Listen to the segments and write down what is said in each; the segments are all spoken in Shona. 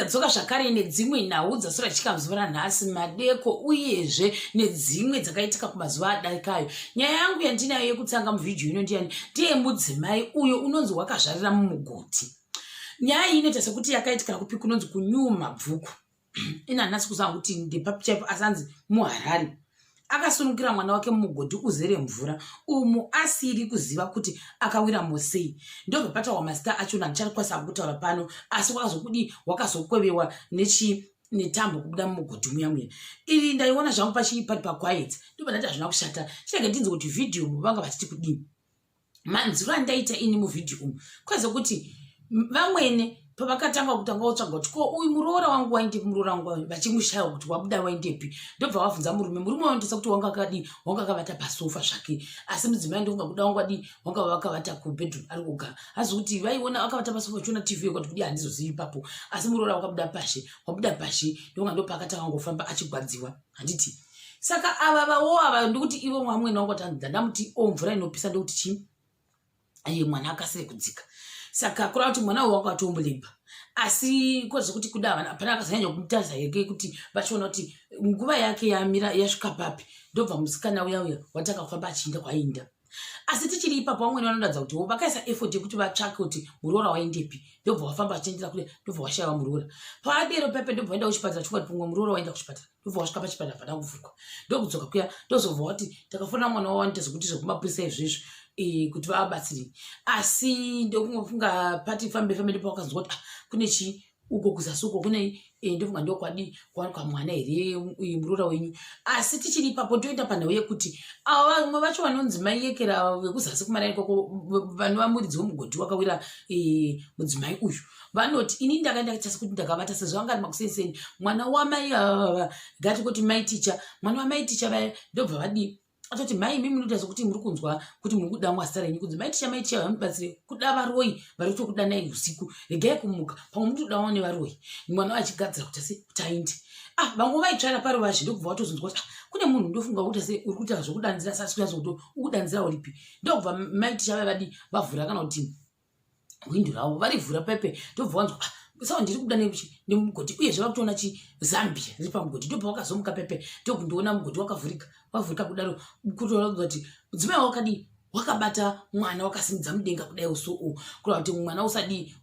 Ndadzoka zvakare nedzimwe nhau dzasura chikamu zuva ranhasi madeko uyezve nedzimwe dzakaitika kumazuva adarikayo. Nyaya yangu yandinayo yekutanga muvhidhiyo ino ndiyani? Ndiye mudzimai uyo unonzi wakazvarira mumugodhi. Nyaya iyi inoita sekuti yakaitikira kupi kunonzi kuNew Mabvuku. Ini handinasi kuziva kuti ndepapi chaipo asi anzi muHarare. Akasunungira mwana wake mumugodhi uzere mvura umu asiri kuziva kuti akawiramo sei. Ndobva pataurwa mazita achona handichakwanisa kutaura pano asi wakazokudii wakazokwevewa nechi netambo kubuda mumugodhi muya muya. Iri ndaiona zvangu pachii pari paquiet ndobva ndati hazvina kushata chinenge ndinzwe kuti vhidhiyo vanga vachiti kudini. Manzwiro andaita ini muvhidhiyo umu kwaiza kuti vamwene pavakatanga kutanga kutsvaga kuti ko uyu muroora wangu waindepi muroora wangu vachimushaya kuti wabuda waindepi ndobva vabvunza murume murume waindisa kuti wanga akadii wanga akavata pasofa zvake asi mudzimai ndofunga kuda wanga wadii wanga vakavata kubedroom ari kuga asi kuti vaiona akavata pasofa vachiona tv kuti kudii handizozivi ipapo asi muroora wakabuda pashe wabuda pashe ndonga ndopakatanga ngofamba achigwadziwa handiti saka ava vawo ava ndikuti ivo mwamwene wangu ati ndandamuti o mvura inopisa ndokuti chii aye mwana akasire kudzika saka kureva kuti mwana uyu wanga watombuleba asi kwazvekuti kuda havana hapana akazonyanya kumutarisa heke kuti vachiona kuti nguva yake yamira yasvika papi ndobva musikana uya uya watanga kufamba achiinda kwainda asi tichiri ipapo vamwene vanoratidza kuti vakaisa effort yekuti vatsvake kuti muroora waendepi ndobva wafamba achiendera kule ndobva washaiwa muroora paadero pepe ndobva waenda kuchipatara chokwadi pamwe muroora waenda kuchipatara ndobva wasvika pachipatara pana kuvhurwa ndokudzoka kuya ndozobva wati takafonera mwana wawanoita zvekuti zvekumapurisa izvezvo e, kuti vavabatsire asi ndokungofunga pati fambe fambe ndopawakazwa kuti ah, kune chii uko kuzasi uko kune e, ndofunga ndokwadii kwawanikwa mwana here muroora wenyu asi tichiri ipapo toenda panhau yekuti ava vamwe vacho vanonzi maiyekera vekuzasi kumaraini kwako vanova muridzi wemugodhi wakawira e, mudzimai uyu vanoti ini ndakaenda chasi kuti ndakavata sezvo anga ari makuseni mwana wamai avava ngati kuti mai ticha mwana wamai ticha vaya ndobva vadii atoti mai imi munoita sekuti muri kunzwa kuti muri kudamwa zita renyu kunzi mai ticha mai ticha vamubatsire kuda varoyi vari kutokudanai usiku regai kumuka pamwe muri kutodawo nevaroyi mwana achigadzira kuti ase kuti ainde ah vamwe vaitsvaira paruvazhe ndokubva watozonzwa kuti ah, kune munhu ndofunga kuti ase uri kuita zvekudanzira sasi kunyatso kuti ukudanzira uripi ndokubva mai ticha vaya vadii vavhura kana kuti hwindo ravo varivhura pepe ndobva wanzwa ah, sawa ndiri kubuda nemugodhi uyezve vakutoona chi zambia riri pamugodhi ndobva wakazomuka pepe ndokundiona mugodhi wakavhurika wavhurika kudaro kutoona kuti mudzimai wakadii wakabata mwana wakasimudza mudenga kudai uso u kureva kuti mwana usadii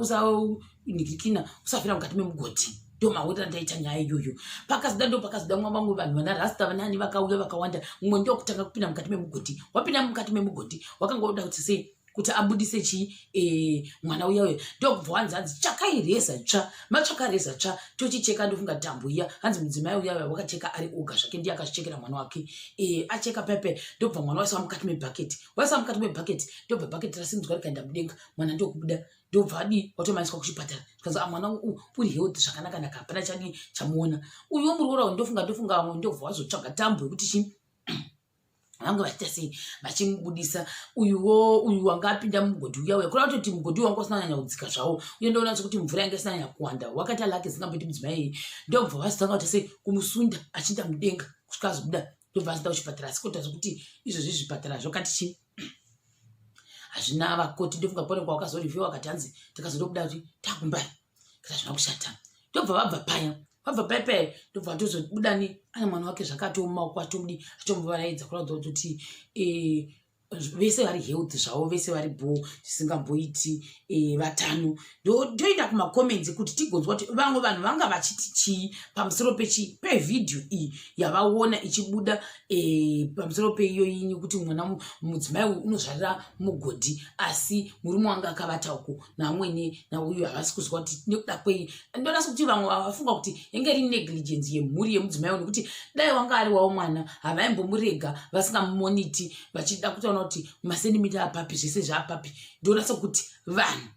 usanhikikina usafira mukati memugodhi ndo mahweta ndaita nyaya iyoyo pakazoda ndo pakazoda mwa vamwe vanhu vana rasta vanani vakauya vakawanda mumwe ndokutanga kupinda mukati memugodhi wapinda mukati memugodhi wakanga oda kuti sei kuti abudise chii e, mwana uya uya ndokubva wanzi hanzi tsvakai reza tsva matsvaka reza tsva tochicheka ndofunga tambo iya hanzi mudzimai uya uya wakacheka ari oga zvake ndiye akazvichekera mwana wake e, acheka pepe ndobva mwana waiswa mukati mebhaketi waiswa mukati mebhaketi ndobva bhaketi rasimudzwa rikaenda mudenga mwana ndokubuda ndobva adii watomaniswa kuchipatara zvikanzi ah, mwana uri health zvakanaka naka hapana chadii chamuona uyu wemuroora uyu ndofunga ndofunga vamwe ndobva wazotsvaga tambo yekuti chii vange vachiita sei vachimubudisa uyuwo uyu wanga apinda mugodhi uya uya kureva kutoti mugodhi wanga usina nyanya kudzika zvawo uye ndoona sekuti mvura yanga isina nyanya kuwanda wakaita lake zingamboiti mudzimai iyi ndobva vazotanga kuita sei kumusunda achiinda mudenga kusvika azobuda ndobva azoenda kuchipatara asi kuita zvekuti izvozvi zvipatara zvakati chii hazvina vakoti ndofunga pone kwawakazoreviewa wakati hanzi takazoda kuda kuti takumbari kuti hazvina kushata ndobva vabva paya vabva paya paya ndobva vatozobuda ne ane mwana wake zvakatooma maoko atomudi atomuvaraidza kuratidza kutoti eh, vese vari health zvavo vese vari bho zvisingamboiti eh, vatano ndoenda kumacomments kuti tigonzwa kuti vamwe vanhu vanga vachiti chii pamusoro pechii pevhidhiyo iyi yavaona ichibuda e, pamusoro peiyo inyi kuti mwana mudzimai uyu unozvarira mugodhi asi murume wanga akavata uko naamwene nauyu havasi kuzwa kuti nekuda kwei ndonasa kuti vamwe vafunga kuti yange iri negligence yemhuri yemudzimai uyu nekuti dai wanga ari wavo mwana havaimbomurega vasingamumoniti vachida kutaona kuti masenimita apapi zvese zvaapapi ndonasa kuti vanhu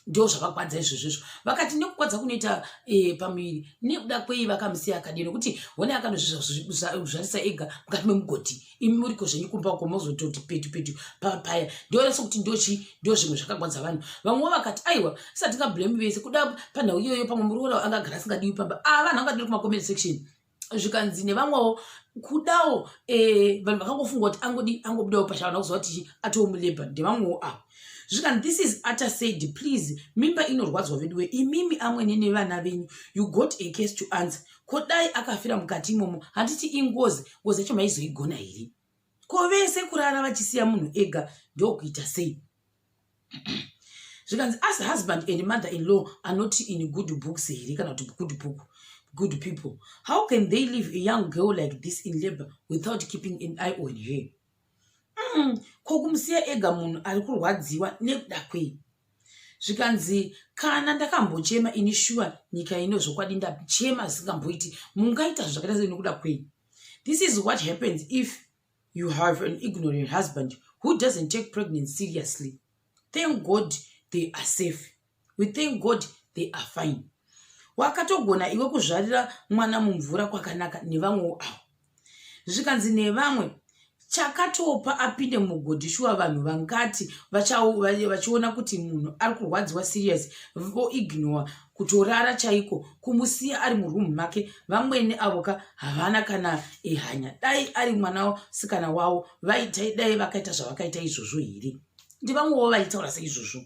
ndo zvavakwadza izvozvo izvo vakati nekukwadza kunoita e, pamuviri nekuda kwei vakamusiya akadii nokuti hone akanozvizvarisa ega mukati memugodhi imi muriko zvenyu kumba uko mozototi petu petu paya ndoona sekuti ndochi ndo zvimwe zvakagwadza vanhu vamwewo vakati aiwa isati tingablame vese kuda panhau iyoyo pamwe muroora angagara asingadiwi pamba a ah, vanhu vangadiri kumacomment section zvikanzi nevamwewo kudawo eh, vanhu vakangofunga kuti angodi angobudawo pasha vana kuziva kuti atoo mulebha ndevamwewo avo Zvikanzi, "This is utter sad. Please, mimba inorwadzwa veduwe. Imimi amwene nevana venyu, you got a case to answer. Ko dai akafira mukati imomo? Handiti ingozi? Ngozi yacho maizoigona here? Ko vese kurara vachisiya munhu ega, ndokuita sei?" Zvikanzi, "As husband and mother in law are not in good books here, kana kuti good book, good people, how can they leave a young girl like this in labor without keeping an eye on her? Ko kumusiya ega munhu ari kurwadziwa nekuda kwei?" Zvikanzi, "Kana ndakambochema ini shuwa, nyika ino zvokwadi ndachema zvisingamboiti. Mungaita zvakaita sei? Nekuda kwei? This is what happens if you have an ignorant husband who doesn't take pregnancy seriously. Thank God they are safe. We thank God they are fine. Wakatogona iwe kuzvarira mwana mumvura kwakanaka nevamwewo avo." Zvikanzi nevamwe, "Chakatopa apinde mugodhi shuwa, vanhu vangati vachiona kuti munhu ari kurwadziwa serious, voignore kutorara chaiko, kumusiya ari murumu make. Vamwene avoka havana kana ehanya. Dai ari mwanasikana wavo, dai vakaita zvavakaita izvozvo here?" Ndivamwewo vaitaura seizvozvo.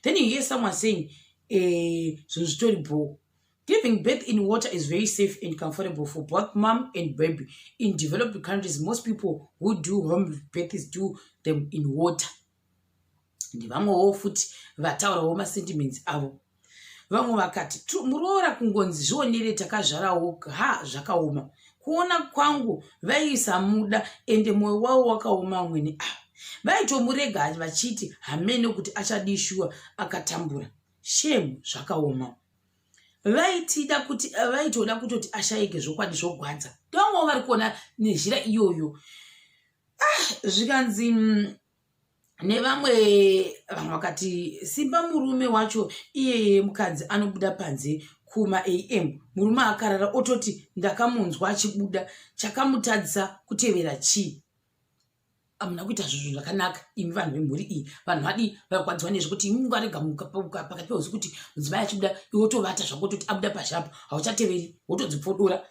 Then you hear someone saying, "Zvinhu zvitori bho. Giving birth in water is very safe and comfortable for both mom and baby. In developed countries, most people who do home births do them in water." Ndevamwewo futi vataurawo masentiments avo. Vamwe vakati, "Muroora kungonzi zvionere takazvarawo, ha, zvakaoma. Kuona kwangu vaisamuda, ende mwoyo wavo wakaoma. Amwene ava vaitomurega vachiti hamene kuti achadii shuwa, akatambura. Shame, zvakaoma. Vaitida kuti vaitoda kutoti ashayike. Zvokwadi zvogwadza." Ndovamwewo vari kuona nezhira iyoyo. Ah, zvikanzi nevamwe vanhu vakati, "Simba murume wacho iyeye. Mukadzi anobuda panze kuma am, murume akarara, ototi ndakamunzwa achibuda. Chakamutadzisa kutevera chii? Hamuna kuita zvinhu zvakanaka imi vanhu vemhuri iyi." Vanhu vadi varwadziwa nezvekuti imi ungarega pakati peusiku kuti mudzimai achibuda, iwe wotovata zvako, toti abuda pazhapo, hauchateveri, wotodzipfodora.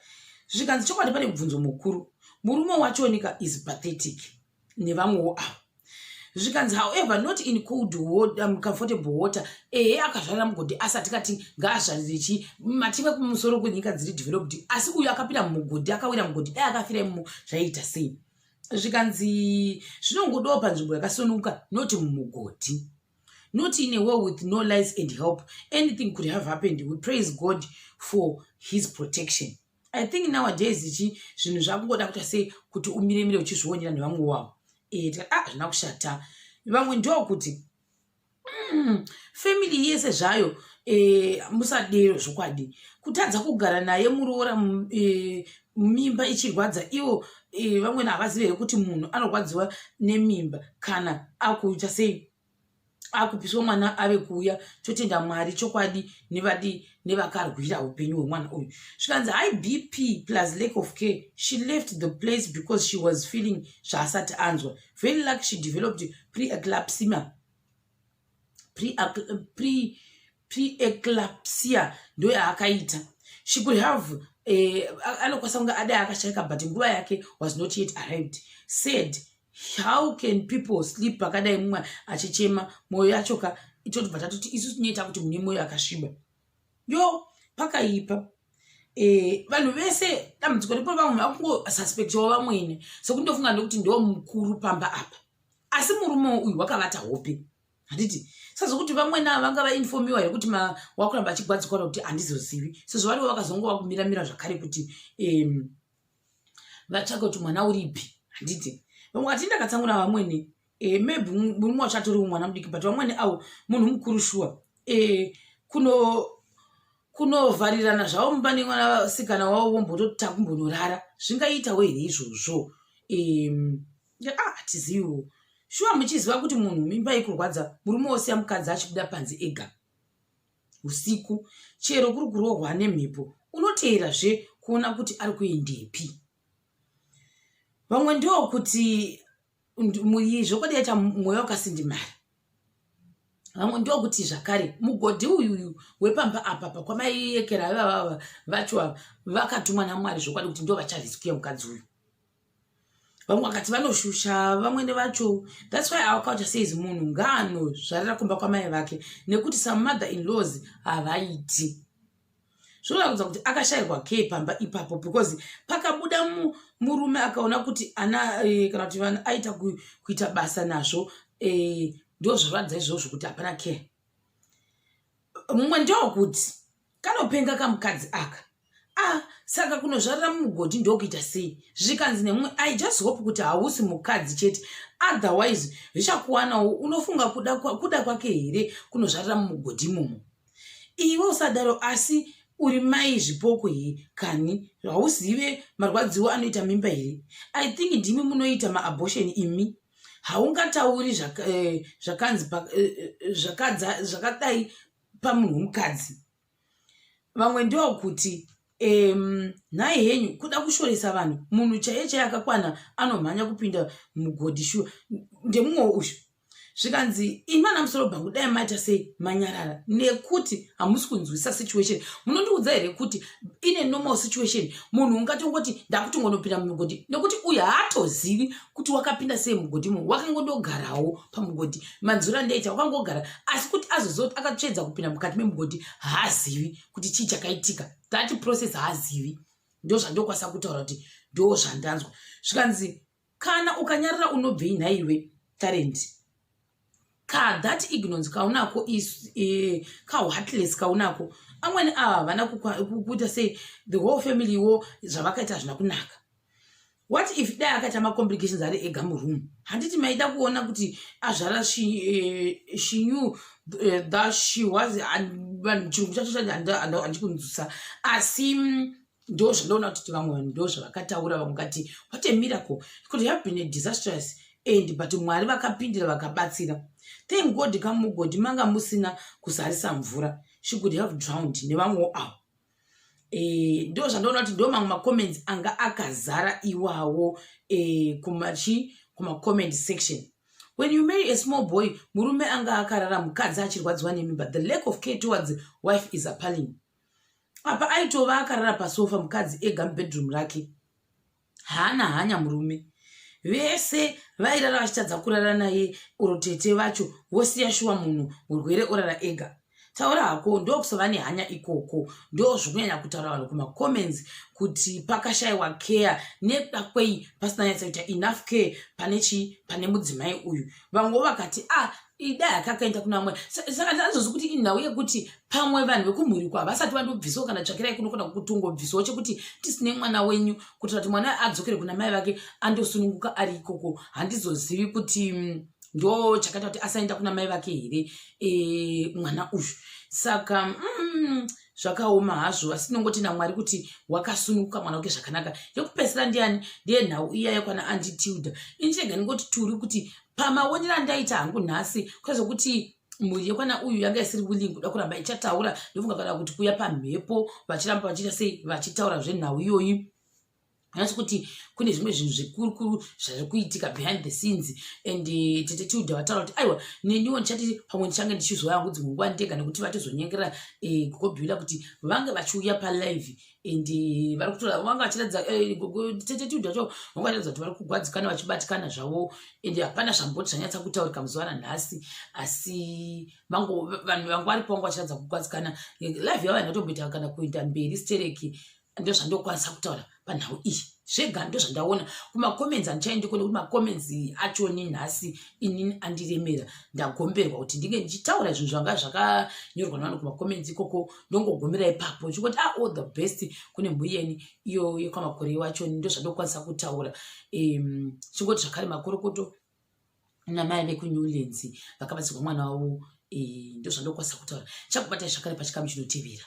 Zvikanzi, "Chokwadi pane mubvunzo mukuru. Murume wachonika is pathetic." Nevamwewo avo. Zvikanzi, "However, not in cold water, comfortable water. Ehe, akazvarira mugodhi, asi atikati ngaazvarire chi mative kumusoro kwenyika dziri developed. Asi uyu akapinda mumugodhi, akawira mugodhi, dai akafira imomo zvaiita sei?" Zvikanzi, "Zvinongodawo panzvimbo yakasununguka, noti mumugodhi, not in a well with no lights and help. Anything could have happened. We praise God for his protection. I think nowadays ichi zvinhu zvakungoda kuita sei kuti umiremire uchizvionera nevamwe wavo." Tikati, "Ah, zvina kushata." Vamwe ndokuti, family yese zvayo, musadero zvokwadi. Kutadza kugara naye muroora, mimba ichirwadza ivo. Vamweni havazivi here kuti munhu anorwadziwa nemimba kana akuita sei, akupiswa mwana ave kuuya? Totenda Mwari chokwadi nevadi nevakarwira upenyu hwemwana uyu." Zvikanzi, "High BP plus lack of care. She left the place because she was feeling zvaasati anzwa. Very lucky she developed preeclampsia." Preeclampsia ndo yaakaita. She could have, anokwanisa kunge adai akashaika, but nguva yake was not yet arrived. Said, how can people sleep pakadai, mumwe achichema? Mwoyo yacho ka itotobva tatoti isu tinoita kuti mune mwoyo yakasviba. Yo, pakaipa. Vanhu vese dambudziko ripo, vamwe vakungosuspectawo vamwene sekundofunga nekuti ndo mukuru pamba apa, asi murume uyu wakavata hope, handiti? Sazokuti vamwene ava vanga vainformiwa here kuti wakuramba achigwadzikwana kuti handizozivi, sezvo varivo vakazongova kumiramira zvakare kuti vatsvake kuti mwana uripi, handiti? Vamwe ati ndakatsamura vamwene. Maybe murume wacho atoriwo mwana mudiki, but vamwene avo munhu mukuru shuwa. Kunovharirana zvavo mumba nemwanasikana wavo, vombototi takumbonorara, zvingaitawo here izvozvo? Ah, hatiziviwo shuwa. Muchiziva kuti munhu mimba ikurwadza, murume wosiya mukadzi achibuda panze ega usiku, chero kuri kurohwa nemhepo, unoteerazve kuona kuti ari kuendepi. Vamwe ndokuti zvokwadi yaita mweya wakasindimara. Vamwe ndokuti zvakare mugodhi uyuyu wepamba apa pakwamaiyekera ivavava vacho ava vakatumwa naMwari zvokwadi kuti ndo vacharisikuya mukadzi uyu. Vamwe vakati vanoshusha vamwene vacho. That's why our culture says munhu ngaanozvarira kumba kwamai vake, nekuti some mother in laws havaiti. Zvinoratidza kuti akashayirwa care pamba ipapo, because pakabuda murume akaona kuti ana kana kuti vanhu aita kuita basa nazvo, ndo zvoratidza izvozvo kuti hapana care. Mumwe ndewokuti kanopenga kamukadzi aka. Ah, saka kunozvarira mumugodhi ndokuita sei? Zvikanzi nemumwe, "I just hope kuti hausi mukadzi chete, otherwise zvichakuwanawo. Unofunga kuda kwake here kunozvarira mumugodhi imomo? Iwe usadaro, asi uri mai zvipoko here kani? Hauzive marwadziwo anoita mimba here? I think ndimi munoita maabortion imi. Haungatauri zvakanzi zvakadai pamunhu womukadzi." Vamwe ndokuti, "Nhai henyu, kuda kushoresa vanhu. Munhu chaiye chaiye akakwana anomhanya kupinda mugodhi shuwa?" Ndemumwewo uyu. Zvikanzi, "Imi ana musoro bhangu, dai maita sei manyarara, nekuti hamusi kunzwisa situation. Munondiudza here kuti ine normal situation munhu ungatongoti ndakutongonopinda mumugodhi?" Nekuti uyu haatozivi kuti wakapinda sei mugodhi mo, wakangondogarawo pamugodhi. Manzwiro andaita, wakangogara, asi kuti azoziva kuti akatsvedza kupinda mukati memugodhi, haazivi kuti chii chakaitika. That process haazivi. Ndo zvandokwanisa kutaura kuti ndo zvandanzwa. Zvikanzi, "Kana ukanyarara unobvei nhaiwe Talent? Ka that ignorance kaunako, kaheartless kaunako. Amweni ava havana kuita sei, the whole family wo zvavakaita hazvina kunaka. What if dai akaita macomplications ari ega muroom? Handiti maida kuona kuti azvara?" She knew that she was, vanhu chirungu chacho handikunzwisa, asi ndo zvandoona kuti vamwe vanhu ndo zvavakataura. Vamwe kati, "What a miracle! It could have been a disastrous end, but Mwari vakapindira vakabatsira. Thank God kamugodhi manga musina kuzarisa mvura. She could have drowned nevamwewo avo." Ndo zvandoona kuti ndo mamwe macomments anga akazara iwawo kumachi kumacomment section. When you marry a small boy, murume anga akarara, mukadzi achirwadziwa nemimba. The lack of care towards wife is appalling. Apa aitova akarara pasofa, mukadzi ega mubedroom rake. Haana hanya murume. Vese vairara vachitadza kurara naye, uro tete vacho vosiya shuwa munhu murwere orara ega. Taura hako, ndokusava nehanya ikoko. Ndo zvokunyanya kutaura vanhu kumacomments kuti pakashayiwa care nekuda kwei pasina nyatsoita enough care pane chii, pane mudzimai uyu. Vamwewo vakati, "Ah, idai akakaenda kuna vamwe." Saka ndazozvi kuti inhau yekuti pamwe vanhu vekumhuriko havasati vandobvisawo, kana tsvakirai kunokona kutongobvisawo chekuti tisine mwana wenyu, kuitira kuti mwana adzokere kuna mai vake andosununguka ari ikoko. Handizozivi kuti ndo chakaita kuti asaenda kuna mai vake here mwana uyu. Saka zvakaoma hazvo, asi tinongoti naMwari kuti wakasununguka mwana wake zvakanaka. Yekupedzisira ndiani? Ndiye nhau iya yekwana Auntie Tilda. Ini chega ndingoti turi kuti pamaonero andaita hangu nhasi, kwezvokuti mhuri yekwana uyu yanga isiri willing kuda kuramba ichataura. Ndofunga kana kuti kuuya pamhepo vachiramba vachiita sei, vachitaura zvenhau iyoyi, nhasi kuti kune zvimwe zvinhu zvikurukuru zvari kuitika behind the scenes. And tete Tilda vataura kuti, "Aiwa, neniwo ndichati pamwe ndichange ndichizouya hangu dzimwe nguva ndega," nekuti vatozonyengerera gogobhila kuti vange vachiuya palive. And vari kutora vanga vachiratidza, tete Tilda vacho vanga vachiratidza kuti vari kugwadzikana, vachibatikana zvavo. And hapana zvamboti zvanyatsa kutaurika muzuva ranhasi, asi vanhu vanga varipo vanga vachiratidza kugwadzikana. Live yavo haina tomboita kana kuenda mberi stereki. Ndo zvandokwanisa kutaura panhau iyi zvega, ndo zvandaona kumacomments. Handichaendiko nekuti macomments achoni nhasi inini andiremera. Ndagomberwa kuti ndinge ndichitaura zvinhu zvanga zvakanyorwa navanhu kumacomments ikoko. Ndongogomera ipapo chingoti, ah, all the best kune mhuri yeni iyo yekwamakore wachoni. Ndo zvandokwanisa kutaura. Chingoti zvakare makorokoto namai vekuNewlands vakabatsirwa mwana wavo. Ndo zvandokwanisa kutaura. Chakubatai zvakare pachikamu chinotevera.